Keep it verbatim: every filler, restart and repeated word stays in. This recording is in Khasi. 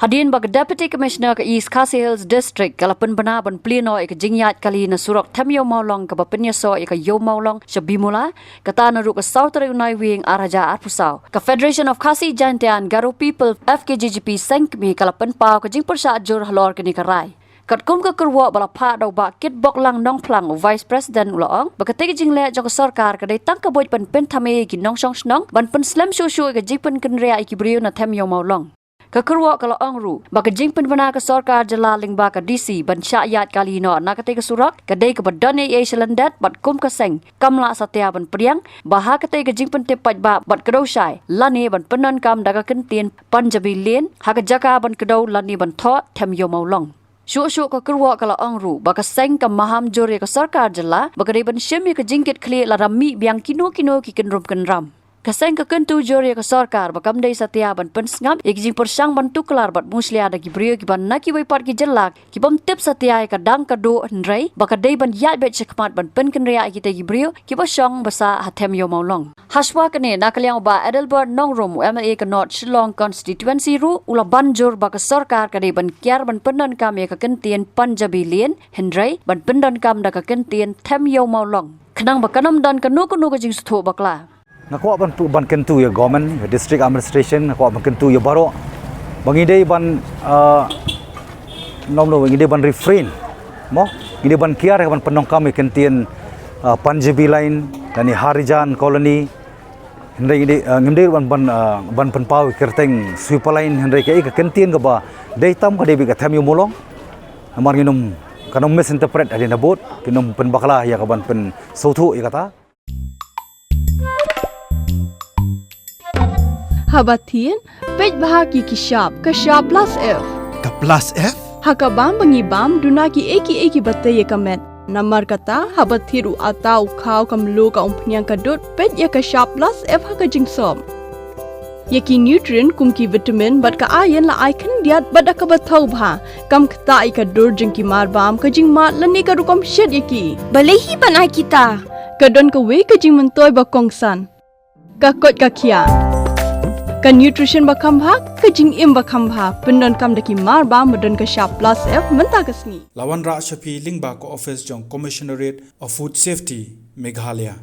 Hadien ba ka Deputy Commissioner ka East Khasi Hills District ka la pynbna ban plie noh ïa ka jingïaid kali na surok Them Ïew Mawlong kaba pynïasoh ïa ka Ïew Mawlong sha Bimula, kata naduh ka saw tarik u Naiwieng ar hajar arphew saw, ka Federation of Khasi Jaintia and Garo People, F K J G P, seng kmie ka la pynpaw ka jingpyrshah jur halor kane ka rai. Katkum ka kyrwoh ba la phah da u Bah Kitboklang Nongphlang, u Vice President, u la ong ba katei ka jingleh jong ka sorkar ka dei tang kabuit ban pynthame ïa ki nongshong shnong ban pynslem shuh shuh ïa ka jingpynkynriah ïa ki briew na Them Ïew Mawlong. Ka kyrwoh ka la ong ruh ba ka jingpynbna ka sorkar jylla lyngba ka D C ban shah ïaid kali noh na katei ka surok ka dei kaba don ei ei sha lyndet bad kum ka seng kam lah satia ban pdiang ba ha katei ka jingpyntip paidbah bad kdew shai lane ban pyndonkam da ka kyntien Punjabi Lane ha ka jaka ban kdew lane ban thoh Them Ïew Mawlong. Shuh shuh ka kyrwoh ka la ong ruh ba ka seng ka maham jur ïa ka sorkar jylla ba ka dei ban shim ïa ka jingkitkhlieh lada mih biang kino kino ki kynrum kynram. Ka seng ka kyntu jur ïa ka sorkar ba kam dei satia ban pynsngap ïa ki jingpyrshang ban tuklar bad mushlia da ki briew kiba na kiwei pat ki jylla ki bym tip satia ïa ka dang ka duh, hynrei ba ka dei ban ïaid beit shakhmat ban pynkynriah ïa kitei ki briew kiba shong ba sah ha Them Ïew Mawlong. Hashwa kane, na ka liang u Bah Adelbert Nongrum, u M L A ka North Shillong Constituency ruh u la ban jur ba ka sorkar ka dei ban kiar ban pyndonkam ïa ka kyntien Punjabi Lane, hynrei ban pyndonkam da ka kyntien Them Ïew Mawlong, khnang ba kan ym don kano kano ka jingsngewthuh bakla. Nga kwah ban pu-, ban kyntu ïa government, ïa district administration, nga kwah ban kyntu ïa baroh ba ngi dei ban, ah, nom no, ngi dei ban refrain, mo? Ngi dei ban kiar ban pyndonkam ïa kyntien, ah, Punjabi Lane, lane Harijan Colony. Hynrei ngi dei, ah, ngim dei ban, ban, ah, ban pynpaw ïa kyrteng Sweeper Lane, hynrei kaei ka kyntien kaba dei tam ka dei beit ka Them Ïew Mawlong. Namar ngin ym, kan ym misinterpret hadien habud, kin ym pynbakla ïa ka ban pynsngewthuh ïa kata. Haba thied, peit bha ki ki shap, ka shap plus F. Ka plus F? Ha ka bam ba ngi bam, duna kiei kiei kiba tei ïa ka met. Namar kata, haba thied u atta, u khaw, ka mluh, ka umphniang, ka dud, peit ïa ka shap plus F ha ka jingsop. Ïa ki nutrient kum ki vitamin bad ka iron la ai khyndiat bad da kaba thaw bha. Kam ktah ïa ka dur jong ki mar bam, ka jingmad lane ka rukom shet ïa ki. Balei hi ban ai kita? Ka don kawei ka jingmyntoi ba kongsan. Ka koit ka khiah. Ka nutrition ba kham bha, ka jingim ba kham bha. Pyndonkam da ki mar bam ba don ka shap plus F mynta ka sngi. La wanrah sha phi lyngba ka office jong Commissionerate of Food Safety, Meghalaya.